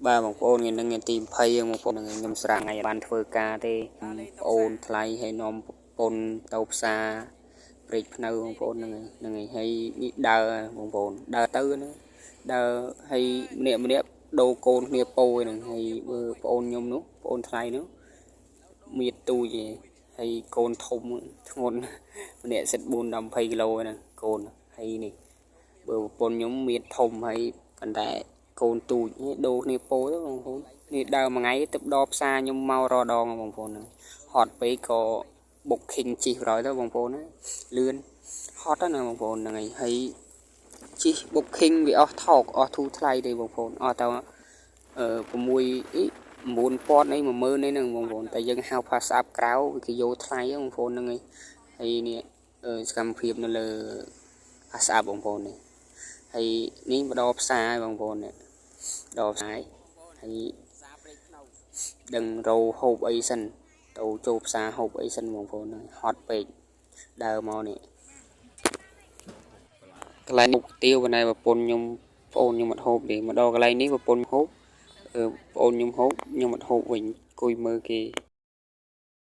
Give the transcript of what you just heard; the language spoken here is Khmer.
បាទបងប្អូនថ្ងៃនេះថ្ងៃទី20បងប្អូនហ្នឹងខ្ញុំស្រាក់ថ្ងៃបានធ្វើការទេប្អូនថ្លៃឲ្យនាំប្រពន្ធទៅផ្សារព្រែកព្នៅបងប្អូនហ្នឹងហើយហ្នឹងហើយហើយនេះដើរបងប្អូនដើរទៅណាដើរហើយម្នាក់ម្នាក់ដូរកូនគ្នាពោយហ្នឹងហើយបើប្អូនខ្ញុំនោះប្អូនថ្លៃនោះមៀតទូចឯងហើយកូនធំធ្ងន់ម្នាក់សិត4ដល់20គីឡូហ្នឹងកូនហើយនេះបើប្រពន្ធខ្ញុំមៀតធំហើយប៉ុន្តែកូនទូចនេះដូរគ្នាពោទៅបងប្អូននេះដើរមួយថ្ងៃទៅដល់ផ្សារខ្ញុំមករដងបងប្អូនហ្នឹងហត់ពេកក៏ booking ជិះបណ្ដោយទៅបងប្អូនណាលឿនហត់ណាបងប្អូនហ្នឹងហើយហើយជិះ booking វាអស់ថោកអស់ធូរថ្លៃទេបងប្អូនអស់តែអឺ6អី9000អី10000អីហ្នឹងបងប្អូនតែយើងហៅ PassApp ក្រៅវាគេយកថ្លៃបងប្អូនហ្នឹងហើយហើយនេះសកម្មភាពនៅលើ PassApp បងប្អូននេះហើយនេះមកដល់ផ្សារបងប្អូននេះដល់ផ្សារហើយដឹងរោហូបអីសិនទៅចូលផ្សារហូបអីសិនបងប្អូនហ្នឹងហត់ពេកដើរមកនេះកន្លែងមុខទៀវបណ្ដៃប្រពន្ធខ្ញុំប្អូនខ្ញុំអត់ហូបទេមកដល់កន្លែងនេះប្រពន្ធហូបអឺប្អូនខ្ញុំហូបខ្ញុំអត់ហូបវិញអង្គុយមើលគេ។